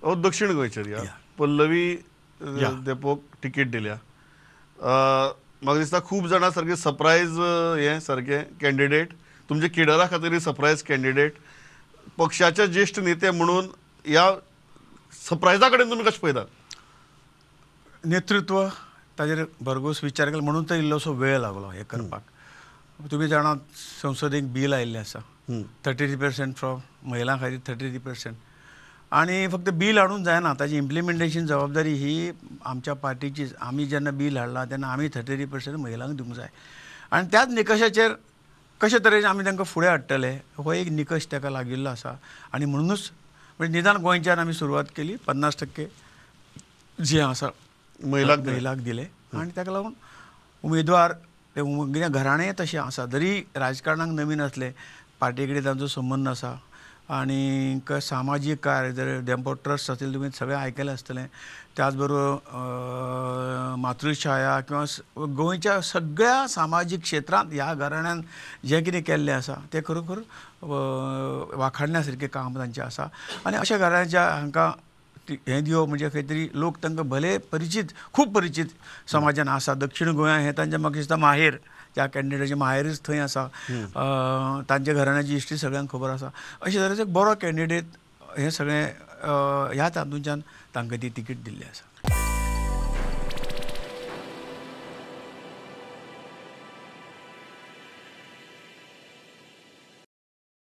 दक्षिण गोंयचेर या पल्लवी धेंपोक तिकीट दिल्या. म्हाका दिसता खूब जाणां सारके सरप्रायज हें सारकें कॅन्डिडेट, तुमच्या केडरा खातीर सरप्रायज कॅन्डिडेट, पक्षाचे ज्येश्ठ नेते म्हणून ह्या सरप्रायजा कडेन तुमी कशें पळयतात? नेतृत्व ताजेर भरघोस विचार केलो म्हणून तर इल्लोसो वेळ लागलो हें करपाक. तुमी जाणात संसदेक बील आयिल्लें आसा 33% फ्रॉम महिलां खातीर 33%, आनी फक्त बील हाडून जायना, ताजी इम्प्लिमेंटेशन जबाबदारी ही आमच्या पार्टीचीच. आमी जेन्ना बील हाडलां तेन्ना आमी 33% महिलांक दिवंक जाय आनी त्याच निकशाचेर कशे तरेन आमी तांकां फुडें हाडटले हो एक निकश ताका लागिल्लो आसा. आनी म्हणूनच म्हणजे निदान गोंयच्यान आमी सुरवात केली 50% जे आसा महिलांक दिले आनी ताका लागून उमेदवार ते कितें घराणें तशें आसा, जरी राजकारणाक नवीन आसलें पार्टी कडेन तांचो संबंद आसा आनी सामाजीक कार्य जर धेंपो ट्रस्ट आसले तुमी सगळें आयकलें आसतलें, त्याच बरोबर मातृछाया किंवा गोंयच्या सगळ्या सामाजीक क्षेत्रांत ह्या घराण्यान जें कितें केल्लें आसा तें खरोखर वाखाणण्या सारकें काम तांचें आसा. आनी अशा घराण्याच्या हांकां हें दिवप म्हणजे खंय तरी लोक तांकां भले परिचीत, खूब परिचीत समाजान आसा. दक्षिण गोंया हें तांचें म्हाका दिसता माहेर, त्या कॅन्डिडेटाचें माहेरूच थंय आसा, तांच्या घराण्याची हिस्ट्री सगळ्यांक खबर आसा. अशे तरेचो एक बरो कॅन्डिडेट हें सगळें ह्या तातूंच्यान तांकां ती तिकीट दिल्ली आसा.